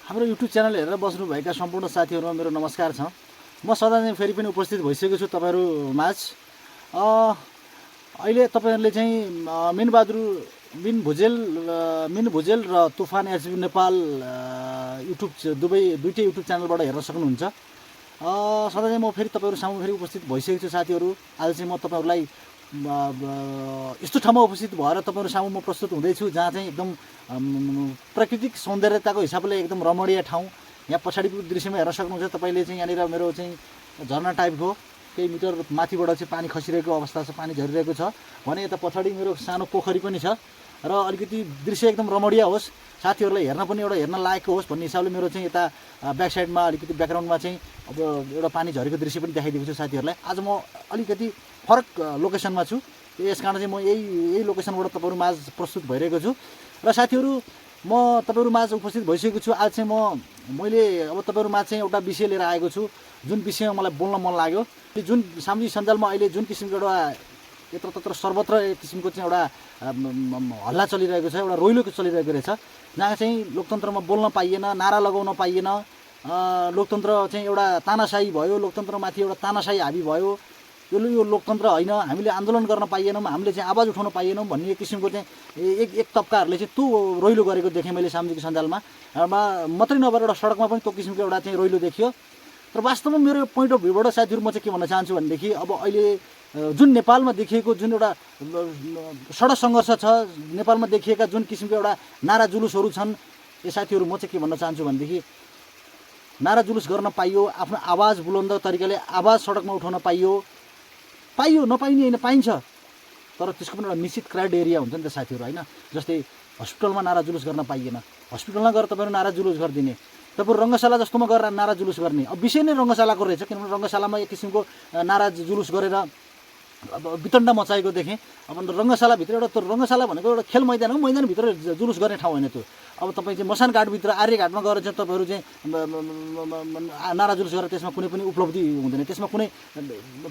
हाम्रो YouTube channel हेरेर बस्नुभएका सम्पूर्ण साथीहरुमा मेरो नमस्कार छ। म सदा नै फेरि पनि उपस्थित भइसकेको छु तपाईहरु माझ। अहिले तपाईहरुले चाहिँ मिन भुजेल र तुफान एचबी नेपाल युट्युब दुईटै युट्युब च्यानलबाट हेर्न सक्नुहुन्छ। सदा चाहिँ म फेरि तपाईहरु सामु फेरि उपस्थित भइसकेको छु साथीहरु। आज चाहिँ म तपाईहरुलाई यस्तो ठाउँमा उपस्थित भएर तपाईहरु सामु म प्रस्तुत हुँदैछु जहाँ चाहिँ एकदम प्राकृतिक सौन्दर्यताको हिसाबले एकदम रमणीय ठाउँ। यहाँ पछाडिको दृश्यमा हेर्न सक्नुहुन्छ तपाईले चाहिँ यहाँनिर मेरो चाहिँ झरना टाइपको केही मिटर माथिबाट चाहिँ पानी खसिरहेको अवस्था छ, पानी झरिरहेको छ भने यता पछाडि मेरो सानो पोखरी पनि छ र अलिकति दृश्य एकदम रमणीय होस्, साथीहरुलाई हेर्न पनि हेर्न लायकको होस् भन्ने हिसाबले मेरो चाहिँ यता ब्याक साइडमा अलिकति ब्याकग्राउन्डमा चाहिँ अब एउटा पानी झरेको दृश्य पनि देखाइदिएको छु साथीहरुलाई। आज म अलिकति फरक लोकेसनमा छु, यसकारण चाहिँ म यही लोकेसनबाट तपाईहरु माझ प्रस्तुत भइरहेको छु। र साथीहरु म तपाईहरु माझ उपस्थित भइसकेको छु। आज चाहिँ मैले अब तपाईहरु माझ चाहिँ एउटा विषय लिएर आएको छु जुन विषयमा मलाई बोल्न मन लाग्यो। जुन सामाजिक सञ्जालमा अहिले जुन किसिमको एउटा यत्रतत्र सर्वत्र एक किसिमको चाहिँ एउटा हल्ला चलिरहेको छ, एउटा रोइलो चलिरहेको रहेछ, जहाँ चाहिँ लोकतन्त्रमा बोल्न पाइएन, नारा लगाउन पाइएन, लोकतन्त्र चाहिँ एउटा तानाशाही भयो, लोकतन्त्रमाथि एउटा तानाशाही हाबी भयो, यो लोकतन्त्र होइन, हामीले आन्दोलन गर्न पाइएनौँ, हामीले चाहिँ आवाज उठाउन पाइएनौँ भन्ने किसिमको चाहिँ एक तबकाहरूले चाहिँ त्यो रोइलो गरेको देखेँ मैले सामाजिक सञ्जालमा। मात्रै नभएर एउटा सडकमा पनि त्यो किसिमको एउटा चाहिँ रोइलो देखियो। तर वास्तवमा मेरो पोइन्ट अफ भ्यूबाट साथीहरु म चाहिँ के भन्न चाहन्छु भनेदेखि अब अहिले जुन नेपालमा देखिएको जुन एउटा सडक सङ्घर्ष छ, नेपालमा देखिएका जुन किसिमको एउटा नारा जुलुसहरू छन्, यो साथीहरु म चाहिँ के भन्न चाहन्छु भनेदेखि नारा जुलुस गर्न पाइयो, आफ्नो आवाज बुलन्द तरिकाले आवाज सडकमा उठाउन पाइयो, नपाइने होइन, पाइन्छ, तर त्यसको पनि एउटा निश्चित क्राइटेरिया हुन्छ नि त साथीहरु, हैन? जस्तै हस्पिटलमा नारा जुलुस गर्न पाइएन, हस्पिटलमा गएर तपाईहरु नारा जुलुस गरिदिने, तपाईहरु रङ्गशाला जस्तोमा गएर नारा जुलुस गर्ने। अब विषय नै रङ्गशालाको रहेछ, किनभने रङ्गशालामा एक किसिमको नारा जुलुस गरेर अब वितण्ड मचाएको देखेँ। अब रङ्गशालाभित्र एउटा रङ्गशाला भनेको एउटा खेल मैदान हो, मैदानभित्र जुलुस गर्ने ठाउँ होइन त्यो। अब तपाईँ चाहिँ मसान घाटभित्र आर्यघाटमा गएर चाहिँ तपाईँहरू चाहिँ नारा जुलुस गरेर त्यसमा कुनै पनि उपलब्धि हुँदैन, त्यसमा कुनै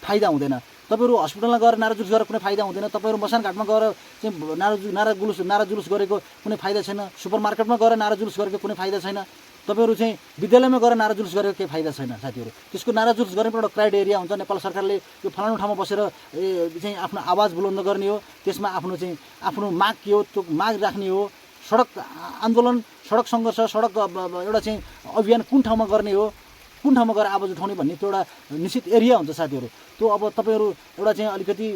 फाइदा हुँदैन। तपाईँहरू हस्पिटलमा गएर नारा जुलुस गरेर कुनै फाइदा हुँदैन, तपाईँहरू मसान घाटमा गएर चाहिँ नारा जुलुस गरेको कुनै फाइदा छैन, सुपर मार्केटमा गएर नारा जुलुस गरेको कुनै फाइदा छैन, तपाईहरु चाहिँ विद्यालयमा गएर नारा जुलुस गरेको केही फाइदा छैन साथीहरु। त्यसको नारा जुलुस गर्ने पनि एउटा क्राइटेरिया हुन्छ। नेपाल सरकारले यो फलानु ठाउँमा बसेर चाहिँ आफ्नो आवाज बुलन्द गर्ने हो, त्यसमा आफ्नो माग के हो त्यो माग राख्ने हो, सडक आन्दोलन, सडक सङ्घर्ष, सडक एउटा चाहिँ अभियान कुन ठाउँमा गर्ने हो, कुन ठाउँमा गएर आवाज उठाउने भन्ने त्यो एउटा निश्चित एरिया हुन्छ साथीहरु। त्यो अब तपाईहरु एउटा चाहिँ अलिकति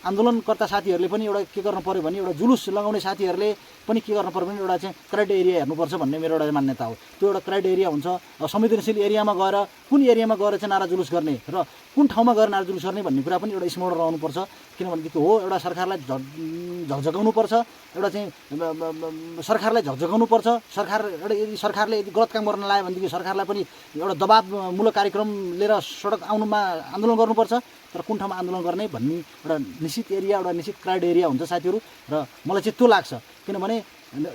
आन्दोलनकर्ता साथीहरूले पनि एउटा के गर्नु पर्यो भने एउटा जुलुस लगाउने साथीहरूले पनि के गर्नु पर्यो भने एउटा चाहिँ क्राइटेरिया हेर्नुपर्छ भन्ने मेरो एउटा मान्यता हो। त्यो एउटा क्राइटेरिया हुन्छ। संवेदनशील एरियामा गएर कुन एरियामा गएर चाहिँ नारा जुलुस गर्ने र कुन ठाउँमा गएर नारा जुलुस गर्ने भन्ने कुरा पनि एउटा स्मरण रहनुपर्छ। किनभनेदेखि हो एउटा सरकारलाई झकझगाउनुपर्छ, एउटा चाहिँ सरकारलाई झकझगाउनुपर्छ। सरकारले यदि गलत काम गर्न लाग्यो भनेदेखि सरकारलाई पनि एउटा दबावमूलक कार्यक्रम लिएर सडक आउनुमा आन्दोलन गर्नुपर्छ। तर कुन ठाउँमा आन्दोलन गर्ने भन्ने एउटा निश्चित एरिया, एउटा निश्चित क्राइटेरिया हुन्छ साथीहरु। र मलाई चाहिँ त्यो लाग्छ, किनभने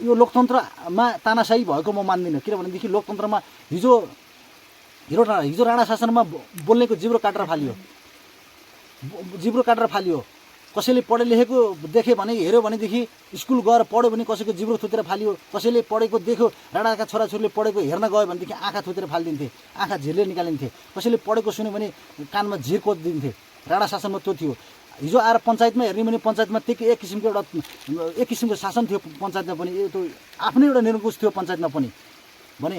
यो लोकतन्त्रमा तानाशाही भएको म मान्दिनँ। किनभनेदेखि लोकतन्त्रमा हिजो राणा शासनमा बोल्नेको जिब्रो काटेर फालियो। कसैले पढे लेखेको देख्यो भने हेऱ्यो भनेदेखि स्कुल गएर पढ्यो भने कसैको जिब्रो थुतेर फालियो, कसैले पढेको देख्यो, राणाका छोराछोरीले पढेको हेर्न गयो भनेदेखि आँखा थुतेर फालिदिन्थे, आँखा झिरले निकालिन्थे, कसैले पढेको सुन्यो भने कानमा झिर कोदिदिन्थे। राणा शासनमा त्यो थियो। हिजो आएर पञ्चायतमा हेर्ने भने पञ्चायतमा एक किसिमको शासन थियो। पञ्चायतमा पनि त्यो आफ्नै एउटा निरङ्कुश थियो पञ्चायतमा पनि भने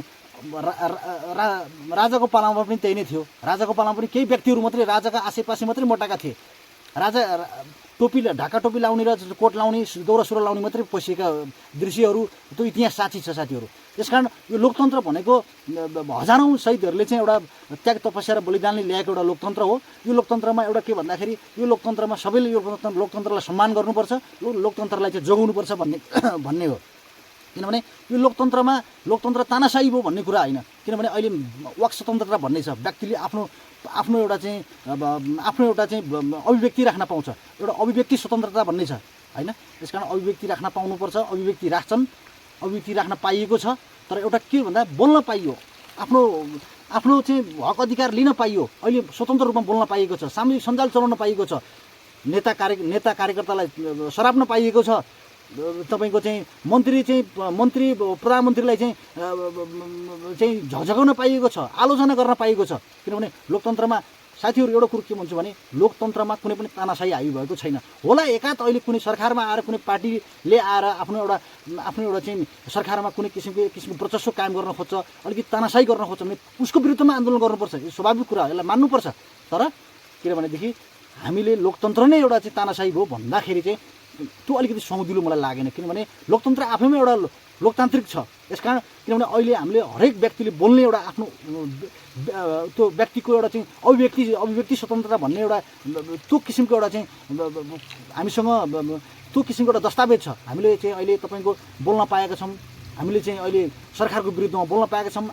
राजाको पालामा पनि त्यही नै थियो। राजाको पालामा पनि केही व्यक्तिहरू मात्रै राजाका आसेपासे मात्रै मोटाका थिए। राजा ढाका टोपी लाउने र कोट लाउने, दौरा सुरुवाल लाउने मात्रै पसिएका दृश्यहरू त्यो इतिहास साँची छ साथीहरू। त्यसकारण यो लोकतन्त्र भनेको हजारौँ शहीदहरूले चाहिँ एउटा त्याग तपस्या र बलिदानले ल्याएको एउटा लोकतन्त्र हो। यो लोकतन्त्रमा एउटा के भन्दाखेरि यो लोकतन्त्रमा सबैले यो लोकतन्त्रलाई सम्मान गर्नुपर्छ, लोकतन्त्रलाई चाहिँ जोगाउनुपर्छ भन्ने हो। किनभने यो लोकतन्त्र तानाशाही हो भन्ने कुरा होइन। किनभने अहिले वाक स्वतन्त्रता भन्ने छ, व्यक्तिले आफ्नो एउटा चाहिँ अभिव्यक्ति राख्न पाउँछ, एउटा अभिव्यक्ति स्वतन्त्रता भन्ने छ हैन। त्यसकारण अभिव्यक्ति राख्न पाउनुपर्छ, अभिव्यक्ति राख्न पाइएको छ। तर एउटा के भन्दा बोल्न पाइयो, आफ्नो चाहिँ हक अधिकार लिन पाइयो, अहिले स्वतन्त्र रूपमा बोल्न पाइएको छ, सामाजिक सञ्जाल चलाउन पाइएको छ, नेता कार्यकर्तालाई सराप्न पाइएको छ, तपाईँको चाहिँ मन्त्री प्रधानमन्त्रीलाई चाहिँ झकझकाउन पाइएको छ, आलोचना गर्न पाइएको छ। किनभने लोकतन्त्रमा साथीहरू एउटा कुरो के भन्छु भने लोकतन्त्रमा कुनै पनि तानाशाही आइभएको छैन। होला एकात अहिले कुनै सरकारमा आएर कुनै पार्टीले आएर आफ्नो एउटा चाहिँ सरकारमा कुनै किसिमको वर्चस्व कायम गर्न खोज्छ, अलिकति तानाशाही गर्न खोज्छ भने उसको विरुद्धमा आन्दोलन गर्नुपर्छ, यो स्वाभाविक कुरा हो, यसलाई मान्नुपर्छ। तर किनभनेदेखि हामीले लोकतन्त्र नै एउटा चाहिँ तानाशाही भयो भन्दाखेरि चाहिँ त्यो अलिकति सौदिलो मलाई लागेन। किनभने लोकतन्त्र आफैमा एउटा लोकतान्त्रिक छ। यसकारण किनभने अहिले हामीले हरेक व्यक्तिले बोल्ने एउटा आफ्नो त्यो व्यक्तिको एउटा चाहिँ अभिव्यक्ति स्वतन्त्रता भन्ने एउटा त्यो किसिमको एउटा चाहिँ हामीसँग त्यो किसिमको एउटा दस्तावेज छ। हामीले चाहिँ अहिले तपाईँको बोल्न पाएका छौँ, हामीले चाहिँ अहिले सरकारको विरुद्धमा बोल्न पाएका छौँ,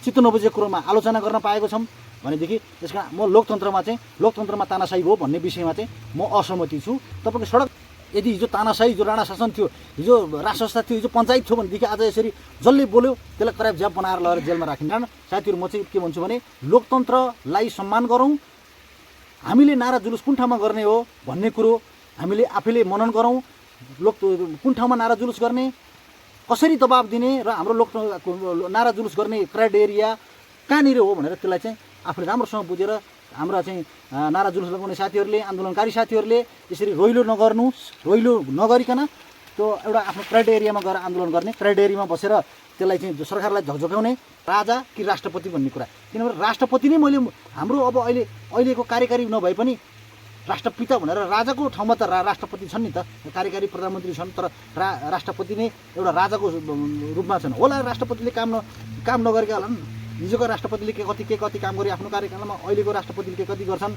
चित्त नबुझेको कुरोमा आलोचना गर्न पाएको छौँ भनेदेखि त्यसकारण म लोकतन्त्रमा तानाशाही हो भन्ने विषयमा चाहिँ म असहमति छु। तपाईँको सडक यदि हिजो तानाशाही, हिजो राणा शासन थियो, हिजो राज संस्था थियो, हिजो पञ्चायत थियो भनेदेखि आज यसरी जसले बोल्यो त्यसलाई कराप ज्याप बनाएर लगेर जेलमा राखिन्छ। कारण साथीहरू म चाहिँ के भन्छु भने लोकतन्त्रलाई सम्मान गरौँ, हामीले नारा जुलुस कुन ठाउँमा गर्ने हो भन्ने कुरो हामीले आफैले मनन गरौँ। कुन ठाउँमा नारा जुलुस गर्ने, कसरी दबाब दिने र हाम्रो नारा जुलुस गर्ने क्राइटेरिया कहाँनिर हो भनेर त्यसलाई चाहिँ आफूले राम्रोसँग बुझेर हाम्रा चाहिँ नारा जुलुस लगाउने साथीहरूले, आन्दोलनकारी साथीहरूले यसरी रोइलो नगरिकन त्यो एउटा आफ्नो क्राइटेरियामा गएर आन्दोलन गर्ने, क्राइटेरियामा बसेर त्यसलाई चाहिँ सरकारलाई झकझकाउने राजा कि राष्ट्रपति भन्ने कुरा। किनभने राष्ट्रपति नै मैले हाम्रो अब अहिलेको कार्यकारी नभए पनि राष्ट्रपिता भनेर राजाको ठाउँमा त राष्ट्रपति छन् नि त, कार्यकारी प्रधानमन्त्री छन्, तर राष्ट्रपति नै एउटा राजाको रूपमा छन्। होला राष्ट्रपतिले काम नगरेका होलान्, हिजोको राष्ट्रपतिले कति काम गरे आफ्नो कार्यकालमा, अहिलेको राष्ट्रपतिले कति गर्छन्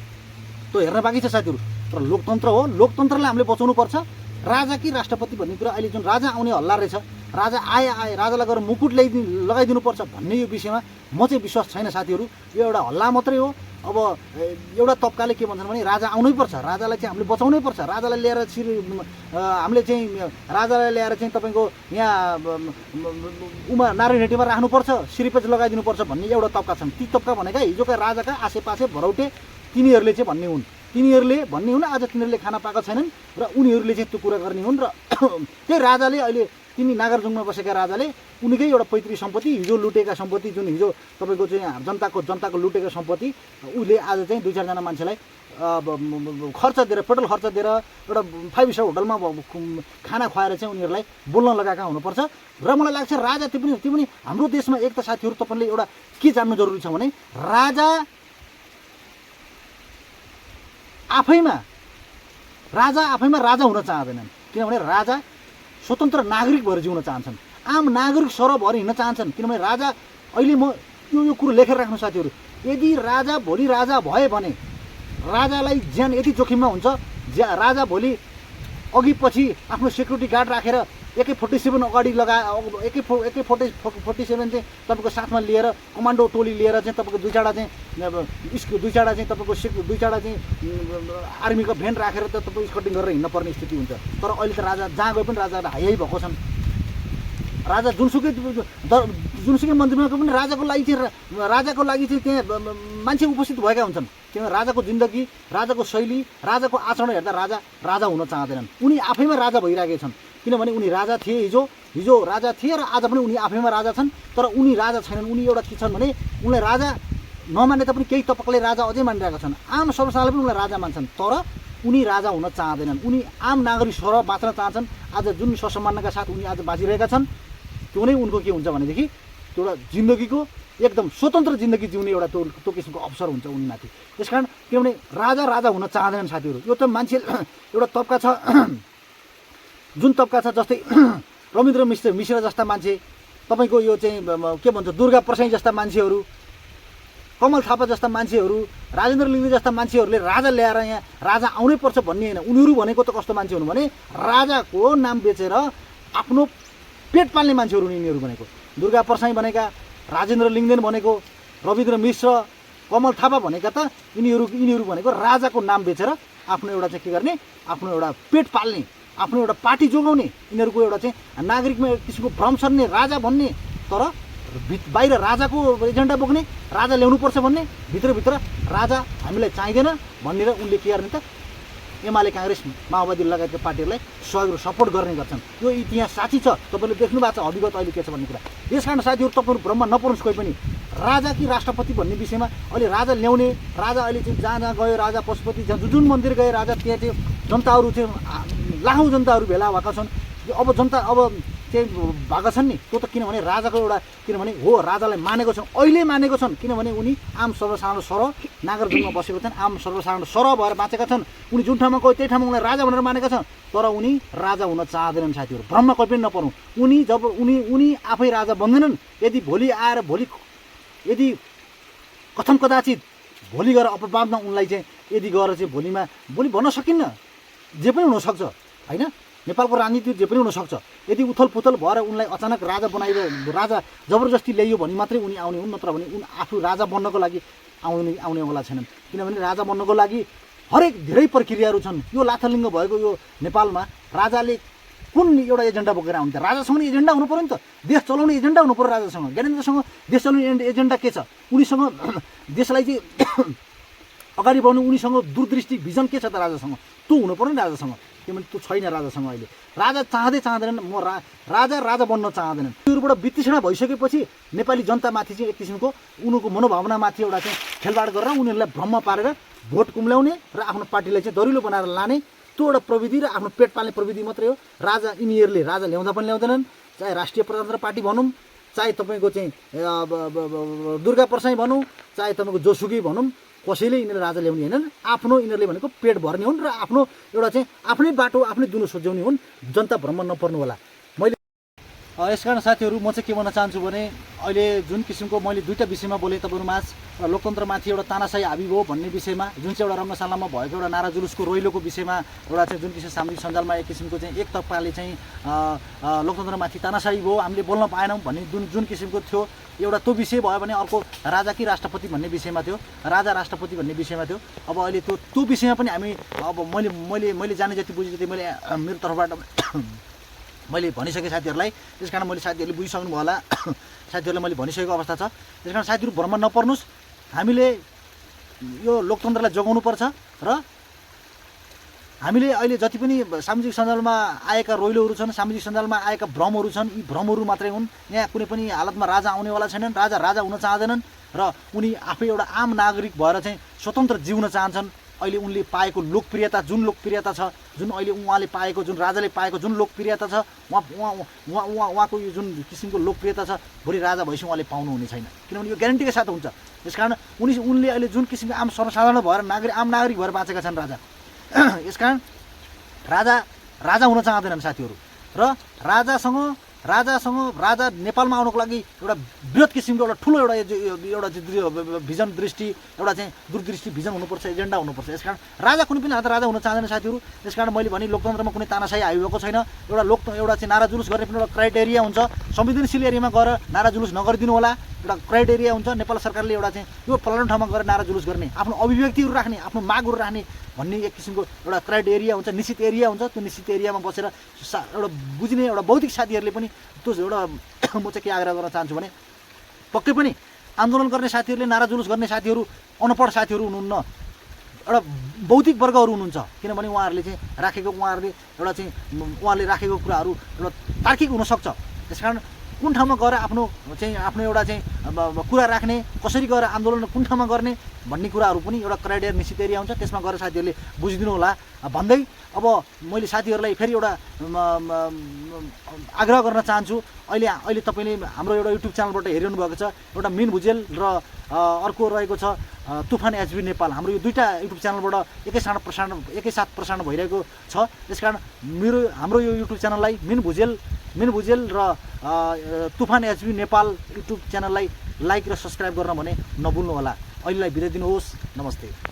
त्यो हेर्न बाँकी छ साथीहरू। तर लोकतन्त्र हो, लोकतन्त्रलाई हामीले बचाउनु पर्छ। राजा कि राष्ट्रपति भन्ने कुरा अहिले जुन राजा आउने हल्ला रहेछ, राजा आए राजालाई गएर मुकुट लगाइदिनुपर्छ भन्ने यो विषयमा म चाहिँ विश्वास छैन साथीहरू। यो एउटा हल्ला मात्रै हो। अब एउटा तबकाले के भन्छन् भने राजा आउनै पर्छ, राजालाई चाहिँ हामीले बचाउनै पर्छ, राजालाई ल्याएर हामीले चाहिँ राजालाई ल्याएर चाहिँ तपाईँको यहाँ नारायण हेटीमा राख्नुपर्छ, सिरिपेज लगाइदिनुपर्छ भन्ने एउटा तबका छन्। ती तबका भनेका हिजोका राजाका आसेपासे भरौटे तिनीहरूले चाहिँ भन्ने हुन्। आज तिनीहरूले खाना पाएका छैनन् र उनीहरूले चाहिँ त्यो कुरा गर्ने हुन्। र त्यही राजाले अहिले तिनी नागार्जुङमा बसेका राजाले उनीकै एउटा पैतृक सम्पत्ति, हिजो लुटेका सम्पत्ति, जुन हिजो तपाईँको चाहिँ जनताको लुटेको सम्पत्ति उसले आज चाहिँ 2-4 जना मान्छेलाई खर्च दिएर, पेट्रोल खर्च दिएर एउटा 5 स्टार होटलमा खाना खुवाएर चाहिँ उनीहरूलाई बोल्न लगाएका हुनुपर्छ। र मलाई लाग्छ राजा त्यो पनि हाम्रो देशमा एक त साथीहरू तपाईँले एउटा के जान्नु जरुरी छ भने राजा आफैमा राजा हुन चाहँदैनन्। किनभने राजा स्वतन्त्र नागरिक भएर जिउन चाहन्छन्, आम नागरिक सरह भएर हिँड्न चाहन्छन्। किनभने राजा अहिले म यो कुरो लेखेर राख्नु साथीहरू, यदि राजा भोलि राजा भए भने राजालाई ज्यान यति जोखिममा हुन्छ, राजा भोलि अघि पछि आफ्नो सेक्युरिटी गार्ड राखेर AK-47 अगाडि AK-47 चाहिँ तपाईँको साथमा लिएर कमान्डो टोली लिएर चाहिँ तपाईँको दुई चारवटा चाहिँ आर्मीको भ्यान राखेर त तपाईँ स्कटिङ गरेर हिँड्न पर्ने स्थिति हुन्छ। तर अहिले त राजा जहाँ गए पनि राजा हाई भएको छन्। राजा जुनसुकै मन्दिरमा पनि राजाको लागि चाहिँ त्यहाँ मान्छे उपस्थित भएका हुन्छन्। किनभने राजाको जिन्दगी, राजाको शैली, राजाको आचरण हेर्दा राजा हुन चाहँदैनन्। उनी आफैमा राजा भइरहेका छन्। किनभने उनी राजा थिए, हिजो राजा थिए र आज पनि उनी आफैमा राजा छन्। तर उनी राजा छैनन्। उनी एउटा के छन् भने उनलाई राजा नमाने तापनि केही तबकाले राजा अझै मानिरहेका छन्। आम सर्वसाधारणले पनि उनलाई राजा मान्छन्, तर उनी राजा हुन चाहँदैनन्। उनी आम नागरिक सरह बाँच्न चाहन्छन्। आज जुन ससम्मानका साथ उनी आज बाँचिरहेका छन्, त्यो नै उनको के हुन्छ भनेदेखि एउटा जिन्दगीको एकदम स्वतन्त्र जिन्दगी जिउने एउटा त्यो किसिमको अवसर हुन्छ उनीमाथि। त्यसकारण किनभने राजा हुन चाहँदैनन् साथीहरू। यो त मान्छे एउटा तबका छ, जुन तबका छ जस्तै रविन्द्र मिश्र जस्ता मान्छे, तपाईँको यो चाहिँ के भन्छ दुर्गा प्रसाई जस्ता मान्छेहरू, कमल थापा जस्ता मान्छेहरू, राजेन्द्र लिङ्गे जस्ता मान्छेहरूले राजा ल्याएर यहाँ राजा आउनै पर्छ भन्ने होइन। उनीहरू भनेको त कस्तो मान्छे हुनु भने राजाको नाम बेचेर आफ्नो पेट पाल्ने मान्छेहरू यिनीहरू भनेको। दुर्गा प्रसाई भनेका, राजेन्द्र लिङ्गदेन भनेको, रविन्द्र मिश्र, कमल थापा भनेका त यिनीहरू भनेको राजाको नाम बेचेर आफ्नो एउटा चाहिँ के गर्ने, आफ्नो एउटा पेट पाल्ने, आफ्नो एउटा पार्टी जोगाउने, यिनीहरूको एउटा चाहिँ नागरिकमा एक किसिमको भ्रम सर्ने, राजा भन्ने, तर बाहिर राजाको एजेन्डा बोक्ने, राजा ल्याउनुपर्छ भन्ने, भित्रभित्र राजा हामीलाई चाहिँदैन भनेर उनले के गर्ने त एमाले काङ्ग्रेस माओवादी लगायतका पार्टीहरूलाई सहयोग र सपोर्ट गर्ने गर्छन्। यो इतिहास साँच्ची छ, तपाईँले देख्नु भएको छ हविगत अहिले के छ भन्ने कुरा। यस कारण साथीहरू तपाईँहरू भ्रममा नपर्नुहोस् कोही पनि। राजा कि राष्ट्रपति भन्ने विषयमा अहिले राजा ल्याउने, राजा अहिले चाहिँ जहाँ जहाँ गयो राजा पशुपति, जहाँ जुन मन्दिर गए राजा त्यहाँ चाहिँ जनताहरू चाहिँ लाखौँ जनताहरू भेला भएका छन्। अब जनता अब चाहिँ भएका छन् नि, त्यो त किनभने राजाको एउटा किनभने हो राजालाई मानेको छन्, अहिले मानेको छन्, किनभने उनी आम सर्वसाधारण सरह नागरजुङमा बसेको छन्, आम सर्वसाधारण सरह भएर बाँचेका छन्। उनी जुन ठाउँमा गयो त्यही ठाउँमा उनलाई राजा भनेर मानेका छन्, तर उनी राजा हुन चाहँदैनन् साथीहरू। भ्रममा कोही पनि नपर्नु। उनी जब उनी आफै राजा बन्दैनन्, यदि भोलि आएर यदि कथम कदाचित भोलि गएर अपवादमा उनलाई चाहिँ यदि गएर चाहिँ भोलि भन्न सकिन्न, जे पनि हुनसक्छ होइन। नेपालको राजनीति जे पनि हुनसक्छ। यदि उथल पुथल भएर उनलाई अचानक राजा बनाइदियो, राजा जबरजस्ती ल्याइयो भने मात्रै उनी आउने हुन्, नत्र भने उनी आफू राजा बन्नको लागि आउनेवाला छैनन्। किनभने राजा बन्नको लागि हरेक धेरै प्रक्रियाहरू छन्। यो लाथालिङ्ग भएको यो नेपालमा राजाले कुन एउटा एजेन्डा बोकेर आउने त? राजासँग नि एजेन्डा हुनु पऱ्यो नि त। देश चलाउने एजेन्डा हुनु पऱ्यो राजासँग। ज्ञानेन्द्रसँग देश चलाउने एजेन्डा के छ? उनीसँग देशलाई चाहिँ अगाडि बढाउनु उनीसँग दूरदृष्टि भिजन के छ त राजासँग? त्यो हुनु पऱ्यो नि राजासँग। किनभने त्यो छैन राजासँग अहिले। राजा चाहँदैनन्, म राजा बन्न चाहँदैनन्। त्योबाट वितृष्णा भइसकेपछि नेपाली जनतामाथि चाहिँ एक किसिमको उनीहरूको मनोभावनामाथि एउटा चाहिँ खेलबाड गरेर उनीहरूलाई भ्रम पारेर भोट कुम्ल्याउने र आफ्नो पार्टीलाई चाहिँ दरिलो बनाएर लाने त्यो एउटा प्रविधि र आफ्नो पेट पाल्ने प्रविधि मात्रै हो। राजा यिनीहरूले राजा ल्याउँदा पनि ल्याउँदैनन्, चाहे राष्ट्रिय प्रजातन्त्र पार्टी भनौँ, चाहे तपाईँको चाहिँ दुर्गा प्रसाई भनौँ, चाहे तपाईँको जोसुकै भनौँ, कसैले यिनीहरूले राजा ल्याउने होइनन्। आफ्नो यिनीहरूले भनेको पेट भर्ने हुन् र आफ्नो एउटा चाहिँ आफ्नै बाटो आफ्नै दुनो सोच्याउने हुन्। जनता भ्रममा नपर्नु होला। यसकारण साथीहरू म चाहिँ के भन्न चाहन्छु भने अहिले जुन किसिमको मैले दुईवटा विषयमा बोलेँ तपाईँहरूमाझ, र लोकतन्त्रमाथि एउटा तानाशाही हाबी भयो भन्ने विषयमा, जुन चाहिँ एउटा रङ्गशालामा भएको एउटा नारा जुलुसको रोइलोको विषयमा एउटा चाहिँ जुन किसिम सामाजिक सञ्जालमा एक किसिमको चाहिँ एक तबकाले चाहिँ लोकतन्त्रमाथि तानाशाही भयो, हामीले बोल्न पाएनौँ भन्ने जुन किसिमको थियो एउटा त्यो विषय भयो भने अर्को राजा कि राष्ट्रपति भन्ने विषयमा थियो, राजा राष्ट्रपति भन्ने विषयमा थियो। अब अहिले त्यो विषयमा पनि हामी अब मैले जाने जति बुझे जति मैले मेरो तर्फबाट मैले भनिसकेँ साथीहरूलाई। त्यस कारण मैले साथीहरूले बुझिसक्नु भयो होला, साथीहरूलाई मैले भनिसकेको अवस्था छ। त्यस कारण साथीहरू भ्रममा नपर्नुहोस्। हामीले यो लोकतन्त्रलाई जोगाउनुपर्छ र हामीले अहिले जति पनि सामाजिक सञ्जालमा आएका रोइलोहरू छन्, सामाजिक सञ्जालमा आएका भ्रमहरू छन्, यी भ्रमहरू मात्रै हुन्। यहाँ कुनै पनि हालतमा राजा आउनेवाला छैनन्, राजा हुन चाहँदैनन् र उनी आफै एउटा आम नागरिक भएर चाहिँ स्वतन्त्र जिउन चाहन्छन्। अहिले उनले पाएको लोकप्रियता जुन लोकप्रियता छ, जुन अहिले उहाँले पाएको जुन राजाले पाएको जुन लोकप्रियता छ, उहाँको यो जुन किसिमको लोकप्रियता छ भोलि राजा भएपछि उहाँले पाउनुहुने छैन। किनभने यो ग्यारेन्टीकै साथ हुन्छ। त्यसकारण उनले अहिले जुन किसिमको आम सर्वसाधारण भएर आम नागरिक भएर बाँचेका छन् राजा। यसकारण राजा हुन चाहँदैनन् साथीहरू। र राजा नेपालमा आउनको लागि एउटा बृहत किसिमको एउटा ठुलो एउटा भिजन दृष्टि एउटा चाहिँ दूरदृष्टि भिजन हुनुपर्छ, एजेन्डा हुनुपर्छ। यसकारण राजा कुनै पनि राजा हुन चाहँदैन साथीहरू। यसकारण मैले भने लोकतन्त्रमा कुनै तानाशाही आइरहेको छैन। एउटा चाहिँ नारा जुलुस गर्ने पनि एउटा क्राइटेरिया हुन्छ। संवेदनशील एरियामा गएर नारा जुलुस नगरिदिनु होला, एउटा क्राइटेरिया हुन्छ। नेपाल सरकारले एउटा चाहिँ यो फलानु ठाउँमा गएर नारा जुलुस गर्ने, आफ्नो अभिव्यक्तिहरू राख्ने, आफ्नो मागहरू राख्ने भन्ने एक किसिमको एउटा क्राइटेरिया हुन्छ, निश्चित एरिया हुन्छ। त्यो निश्चित एरियामा बसेर एउटा बुझ्ने एउटा बौद्धिक साथीहरूले पनि त्यो एउटा म चाहिँ के आग्रह गर्न चाहन्छु भने पक्कै पनि आन्दोलन गर्ने साथीहरूले, नारा जुलुस गर्ने साथीहरू अनपढ साथीहरू हुनुहुन्न, एउटा बौद्धिक वर्गहरू हुनुहुन्छ। किनभने उहाँहरूले राखेको कुराहरू एउटा तार्किक हुनसक्छ। त्यसकारण कुन ठाउँमा गएर आफ्नो एउटा चाहिँ कुरा राख्ने, कसरी गएर आन्दोलन कुन ठाउँमा गर्ने भन्ने कुराहरू पनि एउटा क्राइटेरिया निश्चित एरिया हुन्छ। त्यसमा गएर साथीहरूले बुझिदिनु होला भन्दै अब मैले साथीहरूलाई फेरि एउटा आग्रह गर्न चाहन्छु। अहिले तपाईँले हाम्रो एउटा युट्युब च्यानलबाट हेरिरहनु भएको छ, एउटा मिन भुजेल र अर्को रहेको छ तुफान एचबी नेपाल। हाम्रो यो दुईवटा युट्युब च्यानलबाट एकैसाथ प्रसारण भइरहेको छ। त्यसकारण हाम्रो यो युट्युब च्यानललाई मिन भुजेल र तुफान एचबी नेपाल युट्युब च्यानललाई लाइक र सब्सक्राइब गर्न भने नभुल्नु होला। अहिलेलाई बिदा दिनुहोस्। नमस्ते।